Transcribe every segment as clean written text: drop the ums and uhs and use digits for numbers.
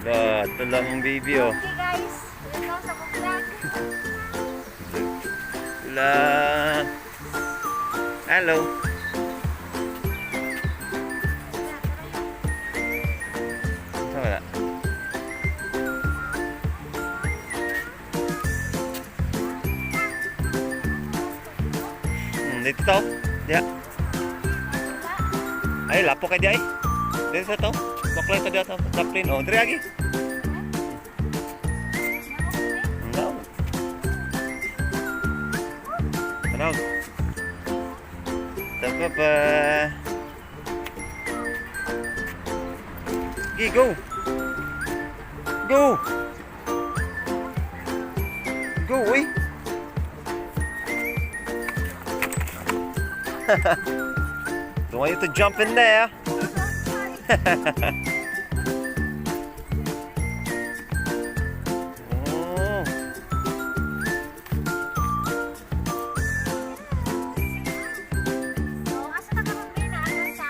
Ba, ito lang ang baby oh. Okay guys, welcome sa mong vlog. Tula. Hello. Saan wala? Dito to. Diya. Ay, lapo kay di ay. Dito sa to. Baklay to diya to. Daplin. Oh, diri agi. No. Tanaw. Tapa pa. Gi, go. Go. Go, uy. Don't want you to jump in there. Oh. So, asa ta karon be na asa sa?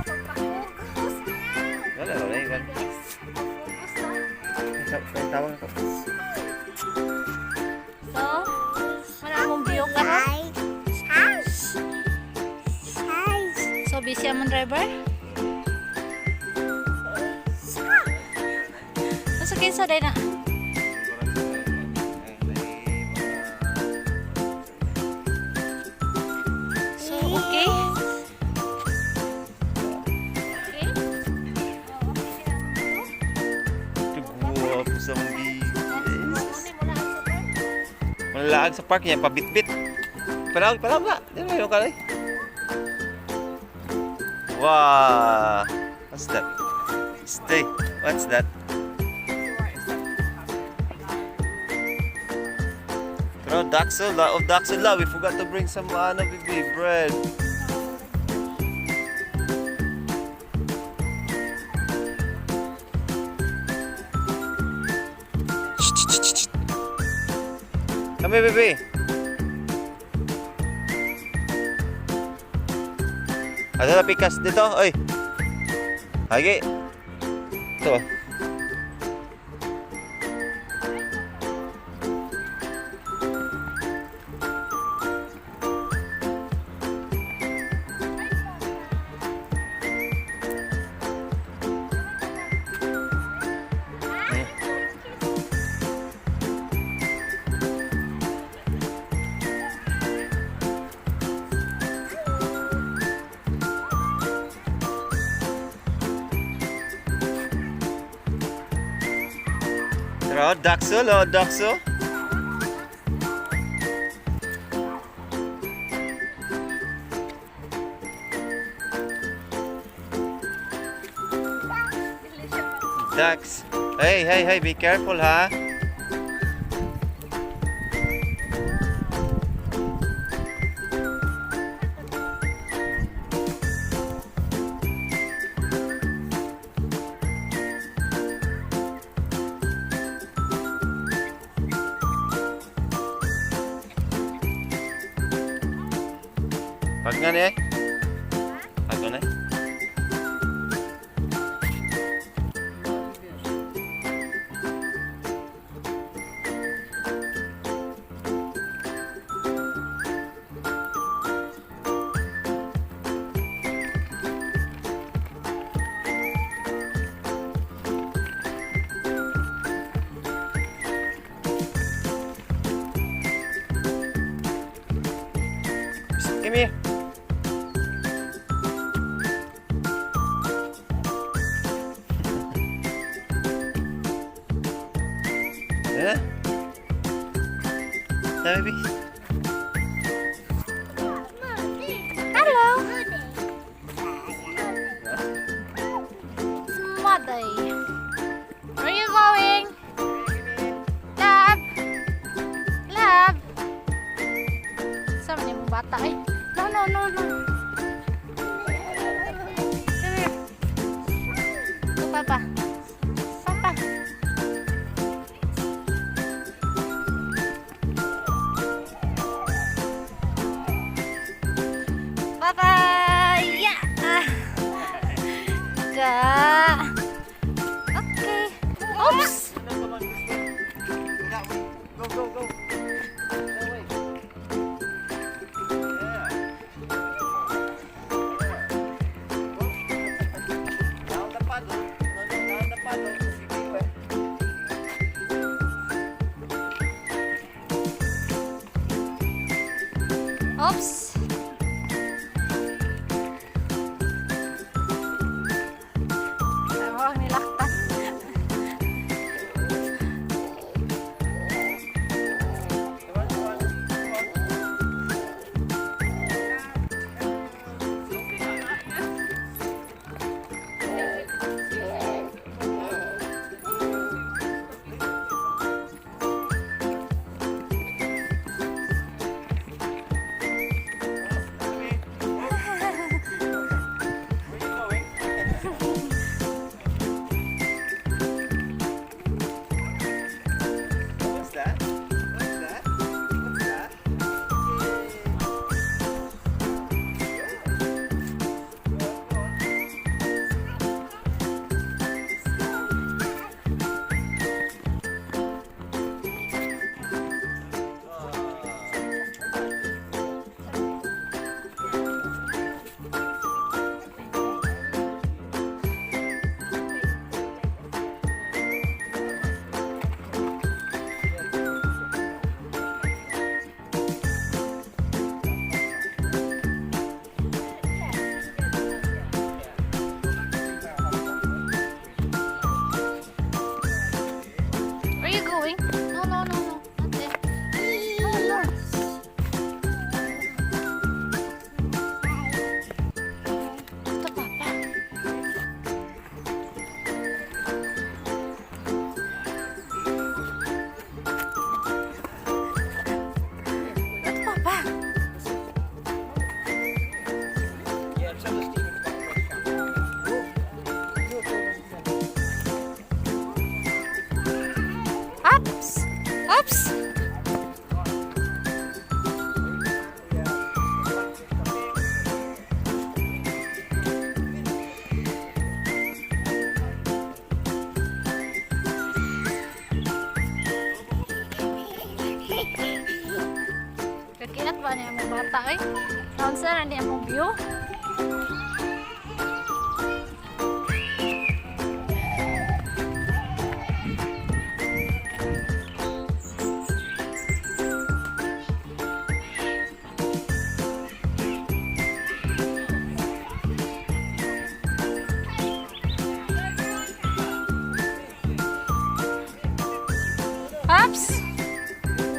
Focus. Wala, wala, iwan. Guys, focus na. Tawag ako. So, wala mong view karon. So, busy among driver? Nasa kinsa day na? So, okay. Okay? Oh, okay sila mo. Guwapo sa mga. Malaag sa park niya, pabitbit. Panawag, panawag na. Di ba yung kalay? Wow! What's that? Stay. What's that? Pero Daxel, oh Daxel la, we forgot to bring some ano, baby, bread. Shh, shh, shh, shh. Come here, baby. Ada na pikas dito? Oy. Agi. Ito. Pero Daxel, oh, Daxel. Ducks. Hey, hey, hey, be careful, ha? Pag nga ni eh. Pag nga ni. Psst, come here. Yeah? Yeah, baby. Hello. It's Mother. Where are you going? Love. Love. Sa man yung bata eh. No, no, no, no. Come here. Go, Papa. Papa. Oops. Ay, mukhang nilaktan. Come on, come on, come on. Where you going? What's that? What's that? What's that? Where are you going? No. Not there. No. Ito, Papa. Ito, Papa. Yeah, tell us, Stephen, about fresh shampoo. Ups! Ups! Kakiat ba niya mo bata eh? Naunsa na niya mo view? Ups!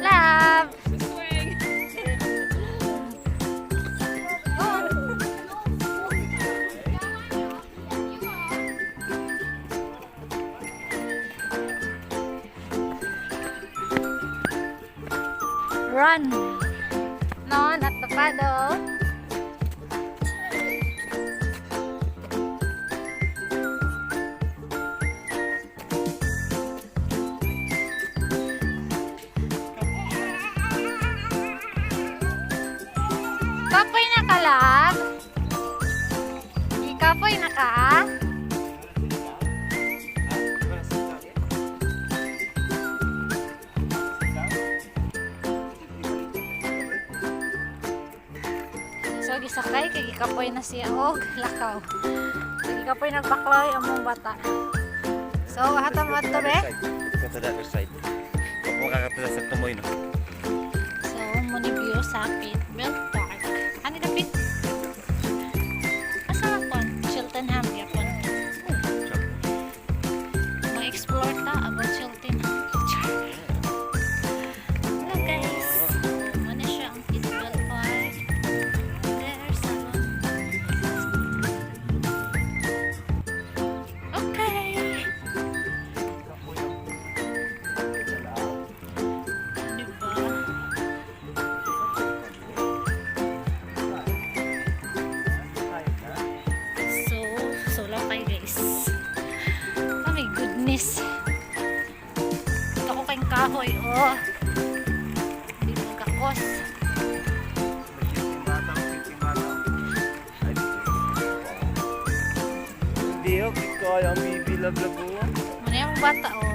Love! Oh. Run! No, not the paddle. Kapoy na ka, love? Kapoy na ka? You wanna sit down here? Sit down. So, gisakay, kay gikapoy na siya og lakaw. So, gikapoy nagbakloy ang mong bata. So, hatang mo ato, be. Let's go to the other side. Huwag mo kakatala sa tumoy, no? So, mao ni view sa Pit Belt Park. Ano na Pit? Asa nga pon? Cheltenham, yapon. Mag-explore ta about Cheltenham. Char. Hello guys. Mao na siya ang Pit Belt Park. There's salon. Okay. Diba? So, solo kayo guys. Oh my goodness. Ito ko kayong kahoy, oh. Hindi magkakos. Hindi, oh, kaya ang bibi love love oh. Muna yung bata, oh.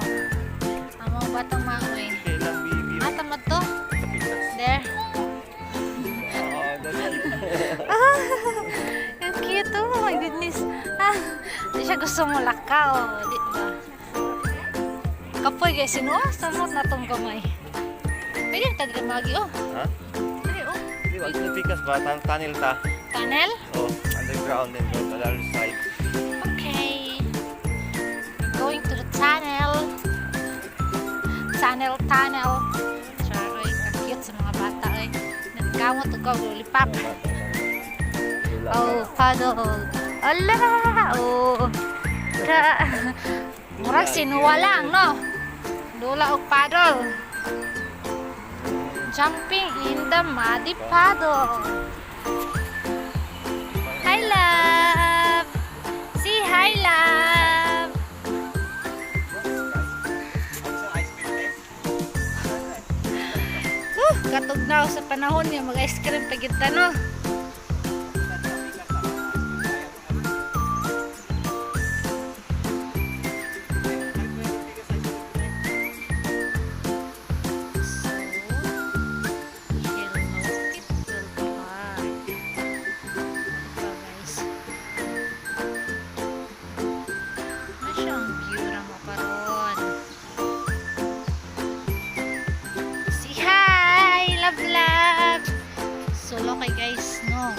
Ang mga batang maoy. Kailang bibi oh. Ah, tamad to. Sa pitas. There. Oh, that's cute. Ang cute, oh my goodness. Ah, di siya gusto mo lakaw. Di ba? Kapoy guys, sino? Samot na tong gamay. Pwede na tagli magi, oh. Ha? Dali, oh. Hindi, Wag na pikas ba? Tunnel ta. Tunnel? Oh, underground and go to the other side. Okay. We're going to the tunnel. Tunnel, tunnel. Charoy, ka-cute sa mga bata ay. Nagkamot og lollipop. Oh, paddle. Ala! Oh. Ra. Murag sinuwa lang, no? Dula og paddle. Jumping in the muddy puddle. Hi, love! Say hi, love! Katugnaw sa panahon niya, mag-ice cream pa gyud ta, no? So, Hello People Park. Ito, guys. Ano siya ang view na mo karon? Say hi! Love, love! Solo kay guys, no?